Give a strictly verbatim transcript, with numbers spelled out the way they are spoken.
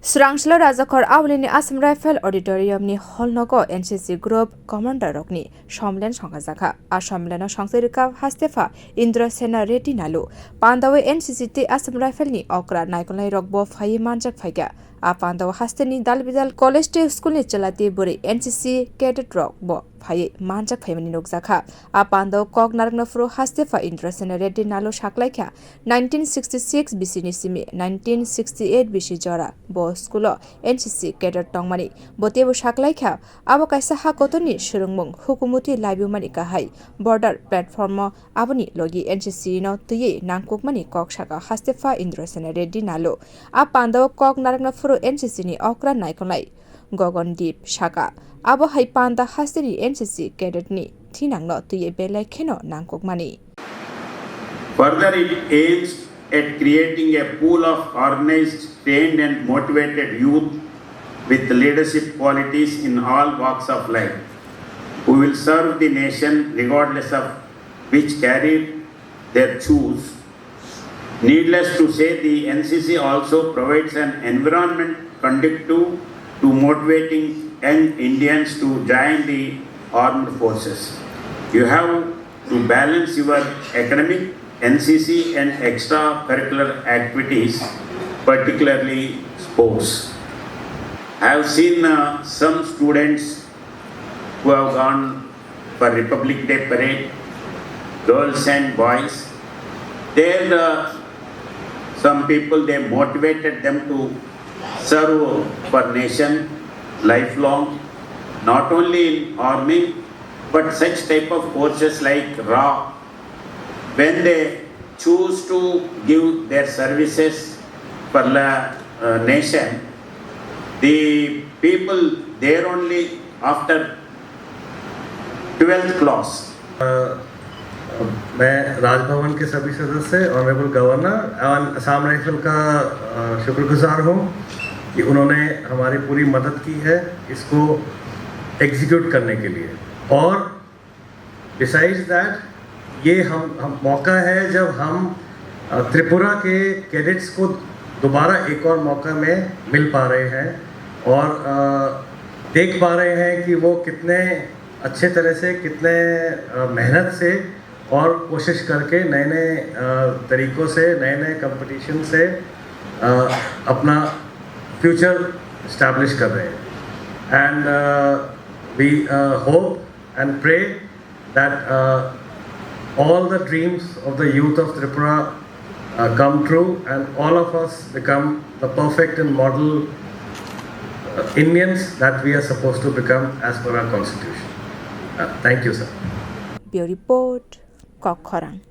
Srangslo Rajakhor Aulini Assam Rifle Auditorium ni hall nogo N C C group commander rokni somlen songkhajakha. A somleno songtwi rwkha Hastepha Indra Sena Reddy Nalu. Pandao N C C tei Assam Rifle ni okra naikolnai rok bo phaiwi manjak phaikha. A pandao hasteni Dalbidal College tei school ni chwla tei bwrwi N C C cadet rok bo phaiwi manjak phaimani nukjakha. A pandao kok narwkna phuru Hastepha Indra Sena Reddy Nalu saklaikha. Nineteen sixty-six bisini simi nineteen sixty-eight bisi jora bo school o N C C cadet tongmani. Bo teibo saklaikha, abo kaisa ha kotorni swrwngmung hukumuti laibumani kahai border platform o aboni logi N C C no twiwi nangkukmani kok saka Hastepha Indra Sena Reddy Nalu. A pandao kok narwkna phuru N C C ni okra naikolnai Gogon Deep saka. Abo hai panda hasteni N C C cadet ni thinangno twiwi belai kheno nangkukmani. Further, it aims at creating a pool of organized, trained, and motivated youth with leadership qualities in all walks of life who will serve the nation regardless of which career they choose. Needless to say, the N C C also provides an environment conducive to motivating young Indians to join the armed forces. You have to balance your academic, N C C, and extracurricular activities, particularly sports. I have seen uh, some students who have gone for Republic Day parade, girls and boys. There, uh, some people, they motivated them to serve for nation lifelong, not only in army, but such type of courses like RAW, when they choose to give their services for the uh, nation, the people there only after twelfth class. मैं राजभवन के सभी सदस्य, honourable governor और असम राइफल का शुक्रगुजार हूँ कि उन्होंने हमारी पूरी मदद की है इसको एग्जीक्यूट करने के लिए। और बिसाइड्स दैट, ये हम, हम मौका है जब हम त्रिपुरा के कैडेट्स को दोबारा एक और मौका में मिल पा रहे हैं और देख पा रहे हैं कि वो कितने अच्छे तरह से, कितने मेहनत से और कोशिश करके नए नए तरीकों से, नए नए कंपटीशन से अपना फ्यूचर इस्टेब्लिश कर रहे हैं। And we hope and pray that all the dreams of the youth of Tripura come true and all of us become the perfect and model Indians that we are supposed to become as per our constitution. Thank you, sir. Bureau Report, Kokkhorang.